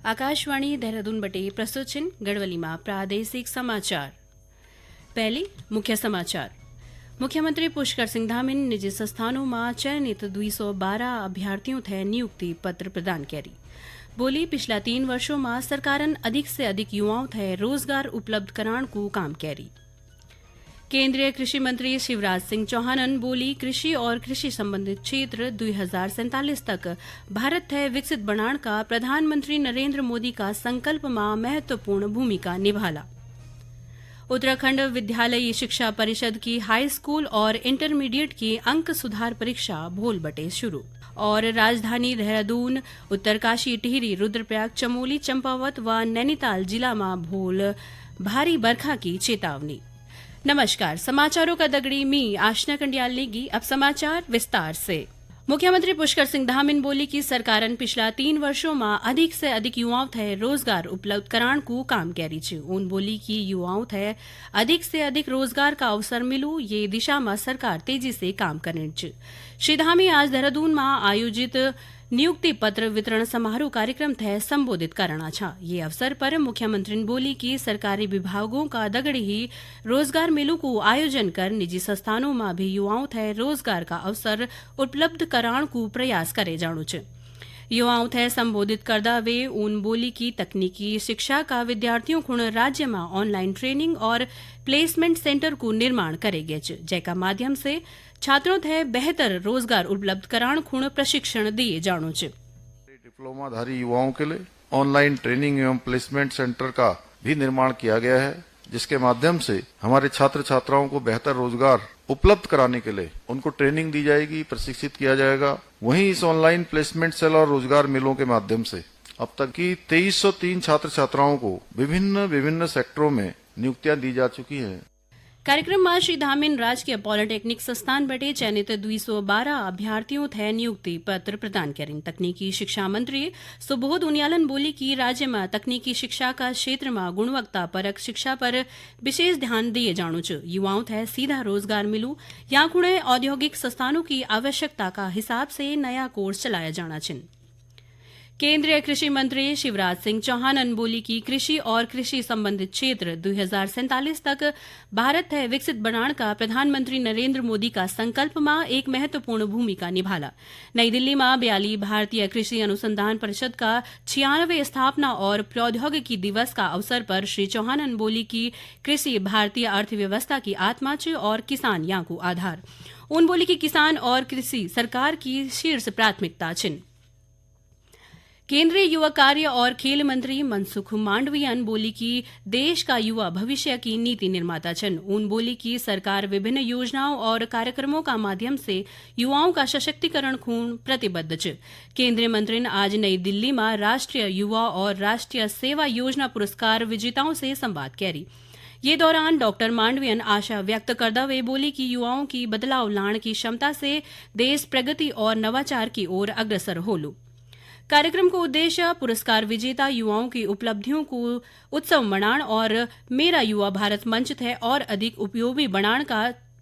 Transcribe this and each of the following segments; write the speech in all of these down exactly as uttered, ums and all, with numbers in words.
आकाशवाणी देहरादून बटे प्रस्तुत छिन गढ़वाली मा प्रादेशिक समाचार। पहली मुख्य समाचार। मुख्यमंत्री पुष्कर सिंह धामिन निजी संस्थानों मा चयनित दुई सौ बारह अभ्यर्थियों थे नियुक्ति पत्र प्रदान करी। बोली, पिछला तीन वर्षों मा सरकारन अधिक से अधिक युवाओं थे रोजगार उपलब्ध कराण को काम करी। केंद्रीय कृषि मंत्री शिवराज सिंह चौहानन बोली, कृषि और कृषि संबंधित क्षेत्र दुई हजार सैंतालीस तक भारत थे विकसित बनाण का प्रधानमंत्री नरेंद्र मोदी का संकल्प मा महत्वपूर्ण भूमिका निभाला। उत्तराखंड विद्यालयी शिक्षा परिषद की हाई स्कूल और इंटरमीडिएट की अंक सुधार परीक्षा भोल बटे शुरू। और राजधानी देहरादून, उत्तरकाशी, टिहरी, रुद्रप्रयाग, चमोली, चंपावत व नैनीताल जिला मा भोल भारी बरखा की चेतावनी। नमस्कार, समाचारों का दगड़ी मी आशना कंडियाल नेगी। अब समाचार विस्तार से। मुख्यमंत्री पुष्कर सिंह धामिन बोली कि सरकारन पिछला तीन वर्षों मा अधिक से अधिक युवाओं थे रोजगार उपलब्ध कराण को काम करी च। उन बोली कि युवाओं थे अधिक से अधिक रोजगार का अवसर मिलू, ये दिशा मा सरकार तेजी से काम करनी च। श्री धामी आज देहरादून मा आयोजित नियुक्ति पत्र वितरण समारोह कार्यक्रम थे संबोधित करना छा। ये अवसर पर मुख्यमंत्री ने बोली कि सरकारी विभागों का दगड़ी ही रोजगार मेलों को आयोजन कर निजी संस्थानों मा भी युवाओं थे रोजगार का अवसर उपलब्ध कराण को प्रयास करे जाणु च। युवाओं थे संबोधित करदा वे उन बोली कि तकनीकी शिक्षा का विद्यार्थियों खुण राज्य मा ऑनलाइन ट्रेनिंग और प्लेसमेंट सेंटर को निर्माण करे गए च, जैका माध्यम से छात्रों थे बेहतर रोजगार उपलब्ध कराण खुण प्रशिक्षण दिए जाणु च। डिप्लोमाधारी युवाओं के लिए ऑनलाइन ट्रेनिंग एवं प्लेसमेंट सेंटर का भी निर्माण किया गया है, जिसके माध्यम से हमारे छात्र छात्राओं को बेहतर रोजगार उपलब्ध कराने के लिए उनको ट्रेनिंग दी जाएगी, प्रशिक्षित किया जाएगा। वहीं इस ऑनलाइन प्लेसमेंट सेल और रोजगार मेलों के माध्यम से अब तक की तेईस सौ तीन छात्र छात्राओं को विभिन्न विभिन्न सेक्टरों में नियुक्तियां दी जा चुकी हैं। कार्यक्रम मा श्री धामिन राजकीय पॉलिटेक्निक संस्थान बटे चयनित दुई सौ बारह अभ्यर्थियों थे नियुक्ति पत्र प्रदान करिन। तकनीकी शिक्षा मंत्री सुबोध उनियालन बोली कि राज्य मा तकनीकी शिक्षा का क्षेत्र मा गुणवत्ता परक शिक्षा पर विशेष ध्यान दिए जाणु च। युवाओं थे सीधा रोजगार मिलू, या खुणे औद्योगिक संस्थानों की आवश्यकता का हिसाब से नया कोर्स चलाया जाणा छिन। केंद्रीय कृषि मंत्री शिवराज सिंह चौहानन बोली कि कृषि और कृषि संबंधित क्षेत्र दुई हजार सैंतालीस तक भारत है विकसित बनाण का प्रधानमंत्री नरेंद्र मोदी का संकल्प मा एक महत्वपूर्ण भूमिका निभाला। नई दिल्ली मा बयाली भारतीय कृषि अनुसंधान परिषद का छियानवे स्थापना और प्रौद्योगिकी दिवस का अवसर पर श्री चौहानन बोली कि कृषि भारतीय अर्थव्यवस्था की आत्मा च और किसान यांकू आधार। उन बोली कि किसान और कृषि सरकार की शीर्ष प्राथमिकता छिन। केंद्रीय युवा कार्य और खेल मंत्री मनसुख मांडवियन बोली कि देश का युवा भविष्य की नीति निर्माता छन। उन बोली कि सरकार विभिन्न योजनाओं और कार्यक्रमों का माध्यम से युवाओं का सशक्तिकरण खूण प्रतिबद्ध च। केंद्रीय मंत्री ने आज नई दिल्ली में राष्ट्रीय युवा और राष्ट्रीय सेवा योजना पुरस्कार विजेताओं से संवाद करी। ये दौरान डॉक्टर मांडवियन आशा व्यक्त करदा हुए बोली कि युवाओं की बदलाव लाण की क्षमता से देश प्रगति और नवाचार की ओर अग्रसर होलू। कार्यक्रम को उद्देश्य पुरस्कार विजेता युवाओं की उपलब्धियों को उत्सव मनाण और मेरा युवा भारत मंच थे और अधिक उपयोगी बनाण का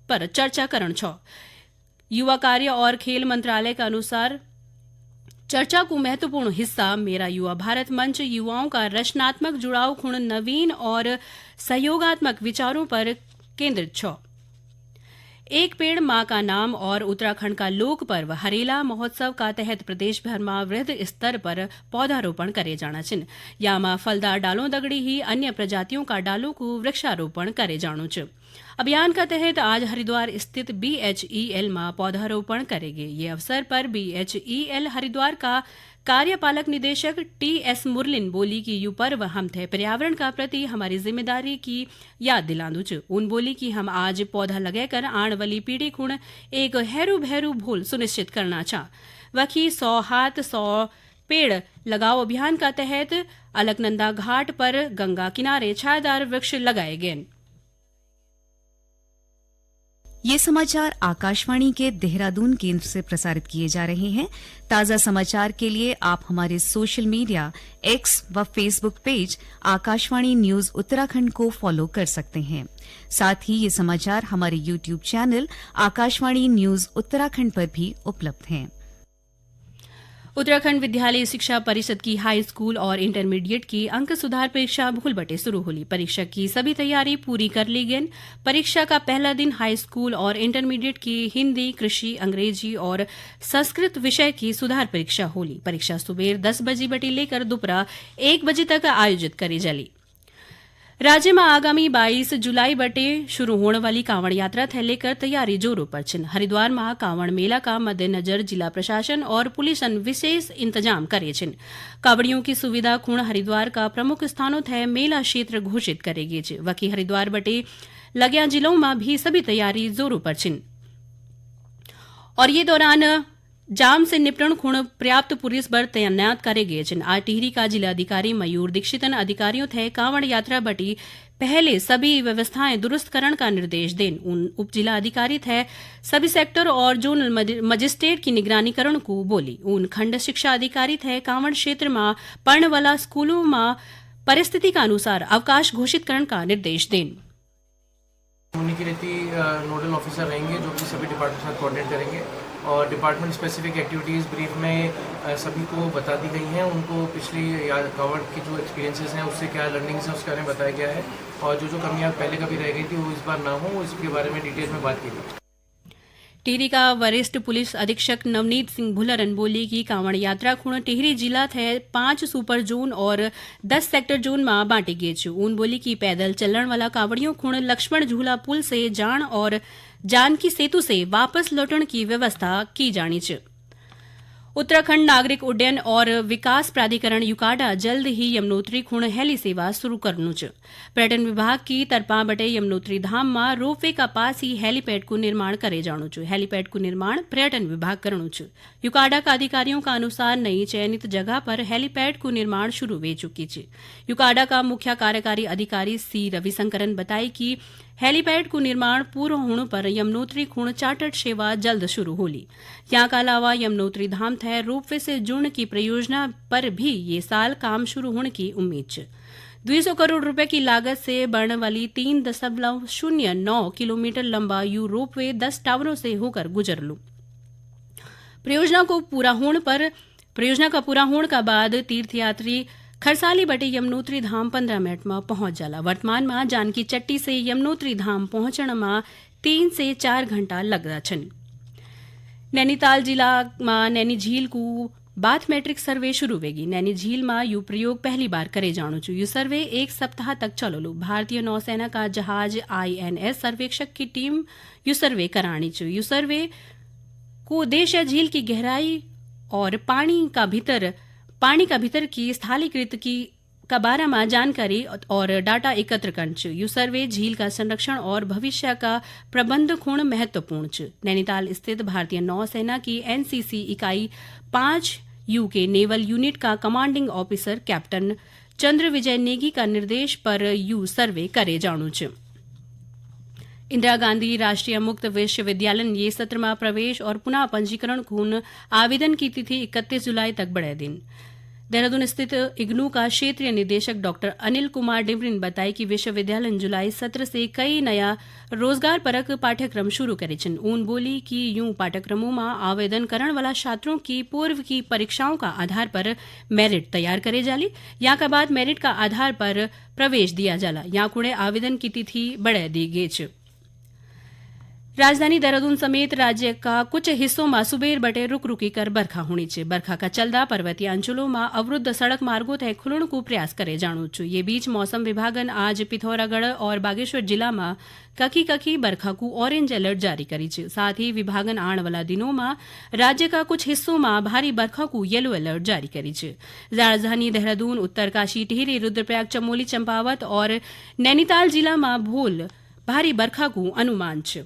पर चर्चा करण छ। युवा कार्य और खेल मंत्रालय के अनुसार चर्चा को महत्वपूर्ण हिस्सा मेरा युवा भारत मंच युवाओं का रचनात्मक जुड़ाव खुण नवीन और सहयोगात्मक विचारों पर केंद्रित छ। एक पेड़ माँ का नाम और उत्तराखंड का लोक पर्व हरेला महोत्सव का तहत प्रदेश भर में वृहद स्तर पर पौधारोपण करे जाना छिन। यामा फलदार डालों दगड़ी ही अन्य प्रजातियों का डालों को वृक्षारोपण करे जाणो च। अभियान का तहत आज हरिद्वार स्थित बीएचईएल में पौधारोपण करे गए। ये अवसर पर बीएचईएल हरिद्वार का कार्यपालक निदेशक टीएस मुरलिन बोली कि यु पर्व हम थे पर्यावरण का प्रति हमारी जिम्मेदारी की याद दिलांदु च। उन बोली कि हम आज पौधा लगाकर आण वाली पीढ़ी खुण एक हैरू भैरू भोल सुनिश्चित करना चा। वखी सौ हाथ सौ पेड़ लगाओ अभियान का तहत अलकनंदा घाट पर गंगा किनारे छायादार वृक्ष लगाए गए। ये समाचार आकाशवाणी के देहरादून केंद्र से प्रसारित किए जा रहे हैं। ताज़ा समाचार के लिए आप हमारे सोशल मीडिया, एक्स व फेसबुक पेज आकाशवाणी न्यूज़ उत्तराखंड को फॉलो कर सकते हैं। साथ ही ये समाचार हमारे YouTube चैनल आकाशवाणी न्यूज़ उत्तराखंड पर भी उपलब्ध हैं। उत्तराखंड विद्यालय शिक्षा परिषद की हाई स्कूल और इंटरमीडिएट की अंक सुधार परीक्षा भूल बटे शुरू होली। परीक्षा की सभी तैयारी पूरी कर ली गयन। परीक्षा का पहला दिन हाई स्कूल और इंटरमीडिएट की हिंदी, कृषि, अंग्रेजी और संस्कृत विषय की सुधार परीक्षा होली। परीक्षा सुबेर दस बजे बटे लेकर दोपहर एक बजे तक आयोजित करी जाली। राज्य में आगामी बाईस जुलाई बटे शुरू होने वाली कांवड़ यात्रा थे लेकर तैयारी जोरों पर छिन। हरिद्वार में कांवड़ मेला का मद्देनजर जिला प्रशासन और पुलिसन विशेष इंतजाम करे छिन। कांवड़ियों की सुविधा खुण हरिद्वार का प्रमुख स्थानों थे मेला क्षेत्र घोषित करेगी च। वकी हरिद्वार बटे लग्या जिलों में भी सभी तैयारी जोरों पर छिन। और ये दौरान जाम से निपटण खुण पर्याप्त पुलिस बल तैनात करे गए छिन। आज टिहरी का जिला अधिकारी मयूर दीक्षितन अधिकारियों थे कांवड़ यात्रा बटी पहले सभी व्यवस्थाएं दुरुस्त करण का निर्देश देन। उन उप जिला अधिकारी थे सभी सेक्टर और जोनल मजि-, मजिस्ट्रेट की निगरानी करण को बोली। उन खंड शिक्षा अधिकारी थे कांवड़ क्षेत्र में पढ़ने वाला स्कूलों में परिस्थिति का अनुसार अवकाश घोषित करण का निर्देश देन। उन्हीं की रहती, अ, नोडल ऑफिसर रहेंगे, जो कि सभी डिपार्टमेंट के साथ कोऑर्डिनेट करेंगे और डिपार्टमेंट स्पेसिफिक एक्टिविटीज़ ब्रीफ में, अ, सभी को बता दी गई हैं। उनको पिछली या कांवड़ की जो एक्सपीरियंसेस हैं, उससे क्या लर्निंग्स हैं, उसके बारे में बताया गया है और जो जो कमियां पहले कभी रह गई थी, वो इस बार ना हो, इसके बारे में डिटेल में बात की गई। टिहरी का वरिष्ठ पुलिस अधीक्षक नवनीत सिंह भुल्लरन बोली कि कांवड़ यात्रा खुण टिहरी जिला थे पांच सुपर जोन और दस सेक्टर जोन में बांटी गई च। उन बोली कि पैदल चलण वाला कांवड़ियों खुण लक्ष्मण झूला पुल से जाण और जानकी सेतु से वापस लौटण की व्यवस्था की जाणी च। उत्तराखंड नागरिक उड्डयन और विकास प्राधिकरण युकाडा जल्द ही यमुनोत्री खुण हेली सेवा शुरू करनु च। पर्यटन विभाग की तरफा बटे यमुनोत्री धाम में रोपवे का पास ही हेलीपैड को निर्माण करे जाणु च। हेलीपैड को निर्माण पर्यटन विभाग करणु च। युकाडा का अधिकारियों का अनुसार नई चयनित जगह पर हेलीपैड को निर्माण शुरू वे चुकी च। युकाडा का मुख्य कार्यकारी अधिकारी सी रविशंकरन बताई कि हेलीपैड को निर्माण पूरा होने पर यमुनोत्री खुण चार्टर्ड सेवा जल्द शुरू होली। यहाँ का अलावा यमुनोत्री धाम थे रोपवे से जुड़ने की परियोजना पर भी ये साल काम शुरू होने की उम्मीद च। दुई सौ करोड़ रुपए की लागत से बनने वाली तीन दशमलव शून्य नौ किलोमीटर लंबा यू रोपवे दस टावरों से होकर गुजरलू। परियोजना को पूरा होने पर, परियोजना का पूरा होने का बाद तीर्थयात्री खरसाली बटे यमुनोत्री धाम पन्द्रह मिनट में पहुंच जाला। वर्तमान में जानकी चट्टी से यमुनोत्री धाम पहुंचण में तीन से चार घंटा लगदा छन। नैनीताल जिला में नैनी झील को बाथ मैट्रिक सर्वे शुरू वेगी। नैनी झील में यू प्रयोग पहली बार करे जाणु च। यू सर्वे एक सप्ताह तक चलोलू। भारतीय नौसेना का जहाज आईएनएस सर्वेक्षक की टीम यू सर्वे कराणी च। यू सर्वे को उद्देश्य झील की गहराई और पानी का भीतर, पानी का भीतर की स्थालीकृत की का बारे में जानकारी और डाटा एकत्र करण च। यू सर्वे झील का संरक्षण और भविष्य का प्रबंध खुण महत्वपूर्ण च। नैनीताल स्थित भारतीय नौसेना की एनसीसी इकाई पाँच यू के नेवल यूनिट का कमांडिंग ऑफिसर कैप्टन चंद्र विजय नेगी का निर्देश पर यू सर्वे करे जाणु च। इंदिरा गांधी राष्ट्रीय मुक्त विश्वविद्यालय ये सत्र में प्रवेश और पुनः पंजीकरण खुण आवेदन की तिथि इकतीस जुलाई तक बढ़ाई दिन। देहरादून स्थित इग्नू का क्षेत्रीय निदेशक डॉक्टर अनिल कुमार डिमरी ने बताया कि विश्वविद्यालय ने जुलाई सत्र से कई नया रोजगार परक पाठ्यक्रम शुरू करे छन। ऊन बोली कि यूं पाठ्यक्रमों में आवेदन करण वाला छात्रों की पूर्व की परीक्षाओं का आधार पर मेरिट तैयार करे जाली। या का बाद मेरिट का आधार पर प्रवेश दिया जाला। या कुड़े आवेदन की तिथि बढ़ाई दी गई च। राजधानी देहरादून समेत राज्य का कुछ हिस्सों में सुबेर बटे रुक रुकी कर बरखा होनी च। बरखा का चलदा पर्वतीय अंचलों में अवरुद्ध सड़क मार्गों तय खुलण को प्रयास करे जाणु च। ये बीच मौसम विभागन आज पिथौरागढ़ और बागेश्वर जिला में कखी कखी बरखा को ऑरेंज अलर्ट जारी करी च। साथ ही विभागन आण वाला दिनों में राज्य का कुछ हिस्सों में भारी बरखा को येलो अलर्ट जारी करी च। राजधानी देहरादून, उत्तरकाशी, टिहरी, रुद्रप्रयाग, चमोली, चंपावत और नैनीताल जिला में भूल भारी बरखा को अनुमान च।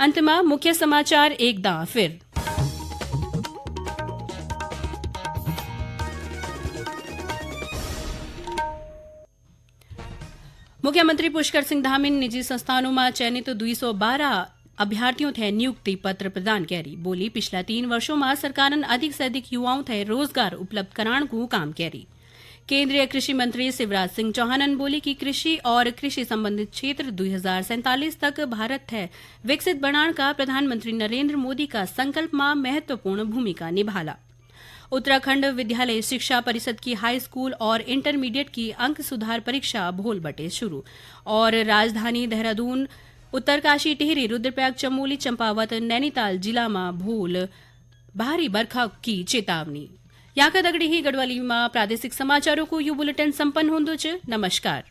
अंत में मुख्य समाचार एक दां फिर। मुख्यमंत्री पुष्कर सिंह धामी ने निजी संस्थानों में चयनित दुई सौ बारह अभ्यर्थियों थे नियुक्ति पत्र प्रदान करी। बोली, पिछला तीन वर्षों में सरकारन अधिक से अधिक युवाओं थे रोजगार उपलब्ध कराण को काम करी। केंद्रीय कृषि मंत्री शिवराज सिंह चौहानन बोली कि कृषि और कृषि संबंधित क्षेत्र दुई हजार सैंतालीस तक भारत थे विकसित बनाण का प्रधानमंत्री नरेंद्र मोदी का संकल्प में महत्वपूर्ण भूमिका निभाला। उत्तराखंड विद्यालय शिक्षा परिषद की हाई स्कूल और इंटरमीडिएट की अंक सुधार परीक्षा भोल बटे शुरू। और राजधानी देहरादून, उत्तरकाशी, टिहरी, रुद्रप्रयाग, चमोली, चंपावत, नैनीताल जिला मा भोल भारी बरखा की चेतावनी। याका दगड़ी ही गढ़वाली मा प्रादेशिक समाचारों को यू बुलेटिन संपन्न होंदो च। नमस्कार।